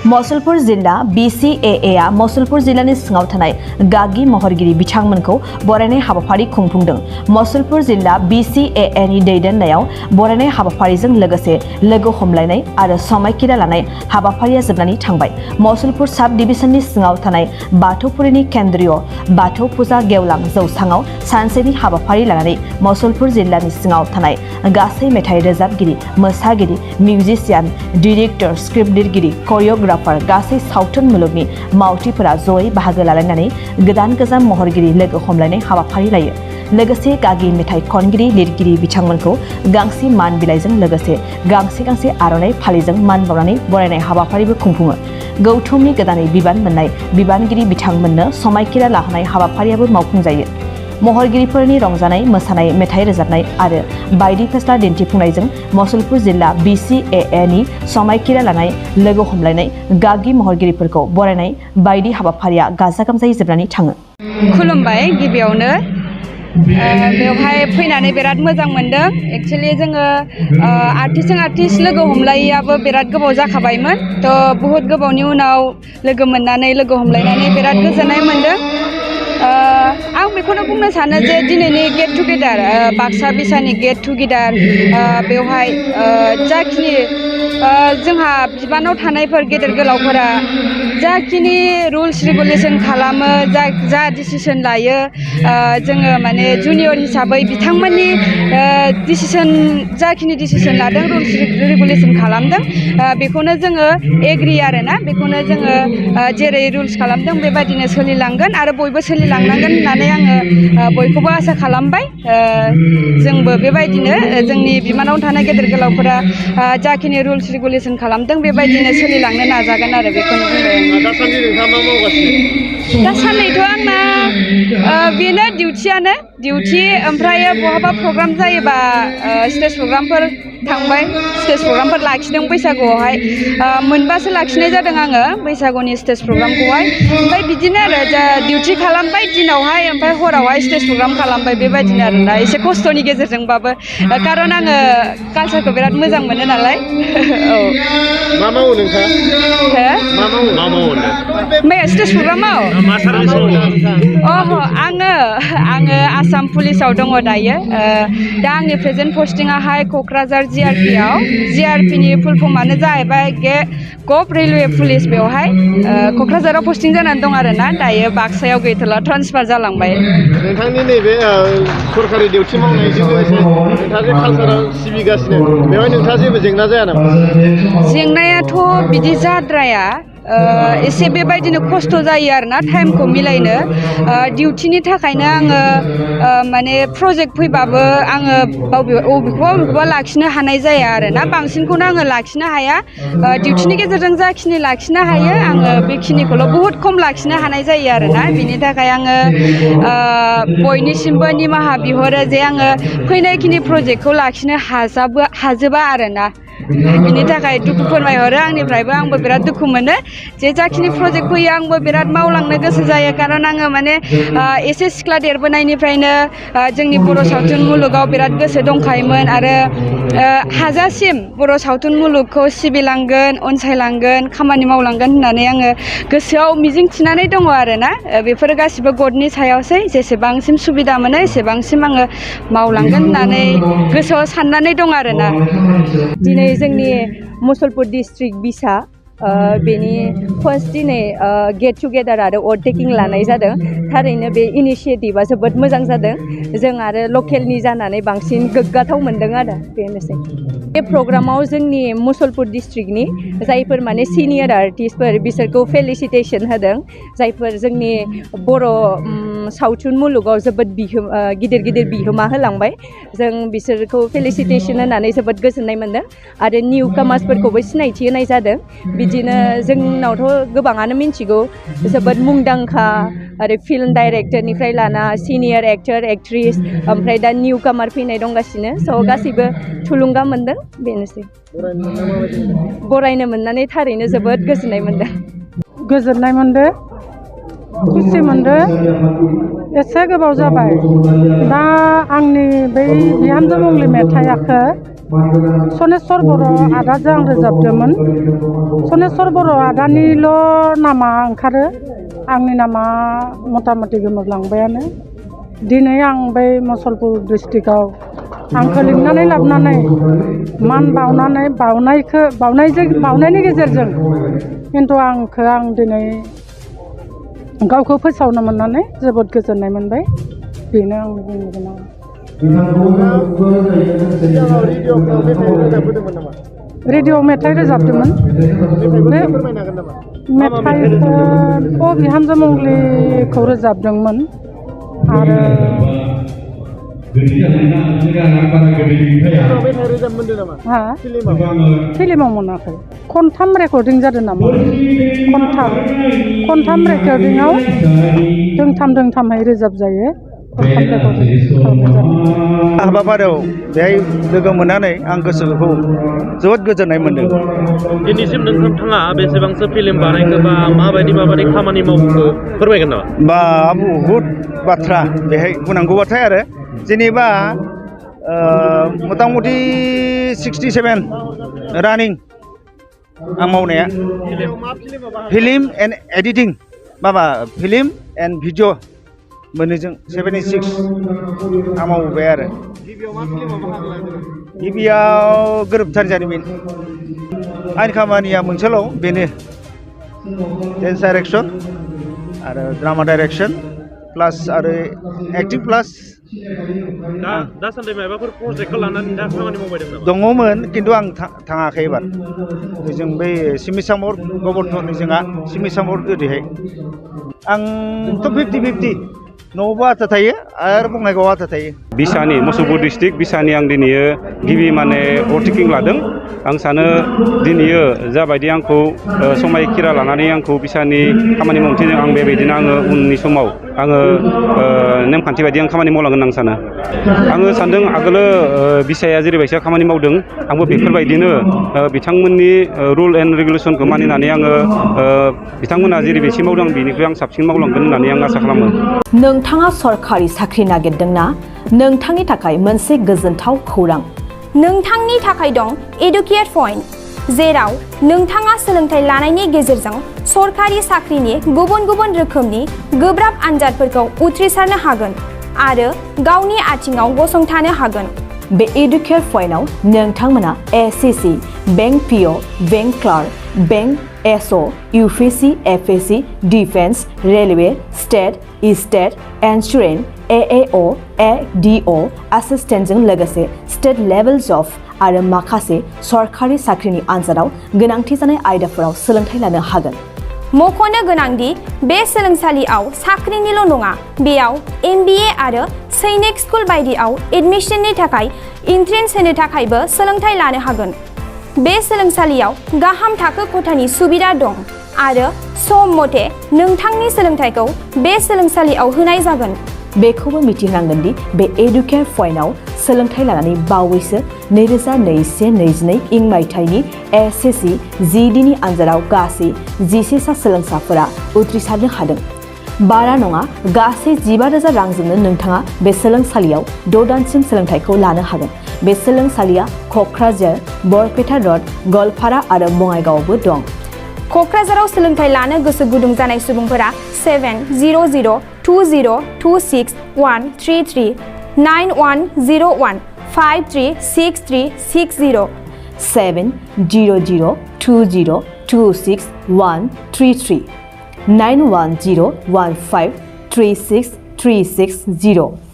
मसलपुर जिल्ला BCAA मसलपुर जिल्लानि सिङाव थानाय गागि महरगिरि बिथांमोनखौ बरायनाय हाबाफारि खुंफुंदों। मसलपुर जिल्ला BCAA नि दैदेननायाव बरायनाय हाबाफारिजों लोगोसे लोगो हमलायनाय आरो समायखिरा लानाय हाबाफारिया जोबनानै थांबाय। मसलपुर साब डिभिजननि सिङाव थानाय बाथौपुरिनि केन्द्रीय बाथौ फुजा गेवलां जौसाङाव सानसेनि हाबाफारि लानानै मसलपुर जिल्लानि सिङाव थानाय गासै मेथाइ रोजाबगिरि, मोसागिरि, मिउजिशियान, डिरेक्टर, स्क्रिप्ट लिरगिरि, करियोग्राफार गासै सावथुन मुलुगनि मावथिफोरा जयै बाहागो लालायनानै गोदान गोजाम महरगिरि लोगो हमलायनाय हाबाफारि लायो। लोगोसे गागि मेथाइ खनगिरि लिरगिरि बिथांमोनखौ गांसे मान बिलाइजों लोगोसे गांसे आर'नाइ फालिजों मान बावनानै बरायनाय हाबाफारिबो खुंफुङो। गौथुमनि गोदानै बिबान मोननाय बिबानगिरि बिथांमोननो समायखिरा लाहोनाय हाबाफारियाबो मावफुंजायो। महरगिरिफोरनि रंजानाय, मोसानाय, मेथाइ रोजाबनाय आरो बायदि फेस्ला दिन्थिफुंनायजों मसलपुर जिल्ला BCAA नि समायखिरा लानाय, लोगो हमलायनाय, गागि महरगिरिफोरखौ बरायनाय बायदि हाबाफारिया गाजा गोमजायै जोबनानै थाङो। खुलुमबाय गिबियावनो बेवहाय फैनानै बिराद मोजां मोनदों। एक्चुअलि जोङो आर्टिस्टजों आर्टिस्ट लोगो हमलायैयाबो बिराद गोबाव जाखाबायमोन। थ' बुहुत गोबावनि उनाव लोगो मोननानै लोगो हमलायनानै बिराद गोजोननाय मोनदों। आं बेखौनो बुंनो सानो जे दिनैनि gate together Baksa बिसानि gate together बेवहाय जाखिनि जोंहा बिबानाव थानायफोर गेदेर गोलावफोरा जाखिनि रुल्स रेगुलेसन खालामो, जा डिसिसन लायो, जोङो माने जुनियर हिसाबै बिथांमोननि डिसिसन जाखिनि डिसिसन लादों, रुल्स रेगुलेसन खालामदों, बेखौनो जोङो एग्रि आरोना, बेखौनो जोङो जेरै रुल्स खालामदों बेबायदिनो सोलिलांगोन आरो बयबो सोलिलांनांगोन होननानै आङो बयखौबो आसा खालामबाय। जोंबो बेबायदिनो जोंनि बिबानाव थानाय गेदेर गोलावफोरा जाखिनि रुल्स रेगुलेसन खालामदों बेबायदिनो सोलिलांनो नाजागोन आरो बेखौनो बुंबाय आं। दासान्दि नोंथाङा मा मावगासिनो? दासान्दिथ' आंना बेनो डिउटि ओमफ्रायो बहाबा प्रग्राम जायोबा स्टेज प्रग्रामफोर थांबाय, स्टेज प्रग्रामफोर लाखिदों बैसागुआवहाय मोनबासो लाखिनाय जादों आङो बैसागुनि स्टेज प्रग्रामखौहाय। ओमफ्राय बिदिनो आरो जा डिउटि खालामबाय दिनावहाय, ओमफ्राय हरावहाय स्टेज प्रग्राम खालामबाय, बेबायदिनो आरोना एसे खस्थ'नि गेजेरजोंबाबो, खारन आङो कालसारखौ बिराद मोजां मोनो नालाय। औ। मा मावो नोंथाङा? हो? मा मावो? स्टेज प्रग्रामाव? मा सार्भिस मावो? आङो आसाम पुलिसाव दङ दायो। दा आंनि प्रेजेन्ट पस्टिंआहाय क'क्राझार GRP आव। GRP नि फुल फर्मानो जाहैबाय गभ रेलवे पुलिस। बेवहाय क'क्राझाराव पस्टिं जानानै दं आरोना, दायो बाक्सायाव गैथ'ला, ट्रान्सफार जालांबाय। नोंथांनि नैबे सरकारि डिउटि मावनायजों लोगोसे नोंथाङा जे कालसाराव सिबिगासिनो, बेवहाय नोंथाङा जेबो जेंना जाया नामा? जेंनायाथ' बिदि जाद्राया, एसे बेबायदिनो खस्थ' जायो आरोना टाइमखौ मिलायनो। डिउटिनि थाखायनो आङो माने प्रजेक्ट फैबाबो आङो बबेखौबा लाखिनो हानाय जाया आरोना, बांसिनखौनो आङो लाखिनो हाया। डिउटिनि गेजेरजों जाखिनि लाखिनो हायो आङो बेखिनिखौल' बुहुत खम लाखिनो हानाय जायो आरोना। बिनि थाखाय आङो बयनिसिमबो निमाहा बिहरो जे आङो फैनायखिनि प्रजेक्टखौ लाखिनो हाजोबा आरोना। बिनि थाखाय दुखु फोरमायहरो आंनिफ्रायबो, आंबो बिराद दुखु मोनो जे जाखिनि प्रजेक्ट फैयो आंबो बिराद मावलांनो गोसो जायो। खारन आङो माने एसे सिख्ला देरबोनायनिफ्रायनो जोंनि बर' सावथुन मुलुगाव बिराद गोसो दंखायोमोन आरो हाजासिम बर' सावथुन मुलुगखौ सिबिलांगोन, अनसायलांगोन, खामानि मावलांगोन होननानै आङो गोसोआव मिजिं थिनानै दङ आरोना। बेफोरो गासिबो गडनि सायावसै, जेसेबांसिम सुबिदा मोनो एसेबांसिम आङो मावलांगोन होननानै गोसोआव साननानै दं आरोना। दिनै जोंनि मुसलपुर डिस्ट्रिक्ट Bcaa बेनि फार्स्ट दिनै गेट टुगेदार आरो अभारटेकिं लानाय जादों। थारैनो बे इनिसियेटिभा जोबोद मोजां जादों। जों आरो लकेलनि जानानै बांसिन गोग्गाथाव मोनदों आरो बेनोसै। बे प्रग्रामाव जोंनि मुसलपुर डिस्ट्रिक्टनि जायफोर माने सिनियर आर्टिस्टफोर बिसोरखौ फेलिसिटेसन होदों, जायफोर जोंनि बर' सावथुन मुलुगाव जोबोद गिदिर बिहोमा होलांबाय। जों बिसोरखौ फेलिसिटेसन होनानै जोबोद गोजोननाय मोनदों आरो निउ कामार्सफोरखौबो सिनायथि होनाय जादों। बिदिनो जोंनावथ' गोबाङानो मिन्थिगौ, जोबोद मुंदांखा आरो फिल्म डाइरेक्टरनिफ्राय लाना सिनियर एक्टर एक्ट्रिस, ओमफ्राय दा निउ कामार फैनाय दंगासिनो। स' गासैबो थुलुंगा मोनदों, बेनोसै। बरायनो मोननानै थारैनो जोबोद गोजोननाय मोनदों। गोजोननाय मोनदों, खुसि मोनदों। एसे गोबाव जाबाय दा आंनि बै बिहामजो मंग्लि मेथाइखौ सनेस्वर बर' आदाजों आं रोजाबदोंमोन सनेस्वर बर' आदानिल' नामा ओंखारो आंनि नामा मथा मथि गोमोरलांबायानो दिनै आं बै मुसलपुर डिस्ट्रिक्टआव आंखौ लिंनानै लाबोनानै मान बावनानै बावनायनि गेजेरजों खिन्थु आं दिनै गावखौ फोसावनो मोननानै जोबोद गोजोननाय मोनबाय बेनो आं बुंनो गोनां रेडिअ मेथाइ रोजाबदोंमोन बे मेथाइखौ बिहामजो मंग्लिखौ रोजाबदोंमोन आरो फिल्माव मोनाखै खनथाम रेकर्डिं जादों नामा खनथाम रेकर्डिंआव दोंथामहाय रोजाब जायो हाबाफारियाव बेहाय लोगो मोननानै आं गोसोखौ जोबोद गोजोननाय मोन्दों दिनैसिम नोंथाङा बेसेबांसो फिल्म बानायखो बा माबायदि खामानि मावखो फोरमायगोन नामा बा बहुद बाथ्रा बेहाय बुंनांगौ बाथ्रा आरो जेनेबा मथा मथि 67 रानिं आं मावनाया film and editing film and video मोननैजों 76 आं मावबाय आरो गिबियाव गोरोबथार जारिमिन आंनि खामानिया मोनसेल' बेनो डेन्स डाइरेक्सन आरो ड्रामा डाइरेक्सन प्लास आरो एक्टिं प्लास दासान्दि माबाफोर प्रजेक्टखौ लानानै दा खामानि मावबाय दं नामा दङमोन खिन्थु आं थाङाखै एबार जों बै सिमिसामर गबर्नरनि जोंहा सिमिसामर ओरैहाय आंथ' 50-50 न'आवबो आथा थायो आरो बङाइगावआव आथा थायो बिसानि मुसलपुर डिस्ट्रिक्ट बिसानि आं दिनै गिबि अभारटेकिं लादों आं सानो दिनै जाबायदि आंखौ समायखिरा लानानै आंखौ बिसानि खामानि मावनो थिनदों आं बेबायदिनो आङो उननि समाव आङो नेमखान्थि बायदि आं खामानि मावलांगोन आं सानो आङो सानदों आगोलो बिसाया जेरैबायसा खामानि मावदों आंबो बेफोरबायदिनो बिथांमोननि रुल एन्ड रेगुलेसनखौ मानिनानै आङो बिथांमोना जेरैबायदि मावदों बेनिख्रुइ आं साबसिन मावलांगोन होननानै आं आसा खालामो नोंथाङा सरकारि साख्रि नागिरदोंना नोंथांनि थाखाय मोनसे गोजोनथाव खौरां नोंथांनि थाखाय दं एडुकेट पइन्ट जेराव नोंथाङा सोलोंथाइ लानायनि गेजेरजों सरकारि साख्रिनि गुबुन गुबुन रोखोमनि गोब्राब आनजादफोरखौ उथ्रिसारनो हागोन आरो गावनि आथिङाव गसंथानो हागोन बे एडुकेट पइन्टआव नोंथांमोना SSC bank PO bank clerk bank SO UPSC FSC defence railway state insurance AAO ADO एसिस्टेन्टजों लोगोसे स्टेट लेभेल जब आरो माखासे सरकारि साख्रिनि आनजादाव गोनांथि जानाय आयदाफोराव सोलोंथाइ लानो हागोन मख'नो गोनांदि बे सोलोंसालियाव साख्रिनिल' नङा बेयाव MBA आरो सैनिक स्कुल बायदियाव एडमिशननि थाखाय एन्ट्रेन्स होनो थाखायबो सोलोंथाइ लानो हागोन बे सोलोंसालियाव गाहाम थाखो खथानि सुबिदा दं आरो सम मथे नोंथांनि सोलोंथाइखौ बे सोलोंसालियाव होनाय जागोन बेखौबो मिथिनांगोन दि बे एडुकेट पइन्टआव सोलोंथाइ लानानै बावैसो 2021-22 इं मायथाइनि एसएससि जिडिनि आनजादाव गासै 11 सा सोलोंसाफोरा उथ्रिसारनो हादों बारा नङा गासै 15,000 रांजोंनो नोंथाङा बे सोलोंसालियाव 6 दानसिम सोलोंथाइखौ लानो हागोन बे सोलोंसालिया क'क्राझार बरपेटा रड गवालपारा आरो बङाइगावआवबो दं क'क्राझाराव सोलोंथाइ लानो गोसो गुदुं जानाय सुबुंफोरा 70020261133 9101536360 70020261133 9101536360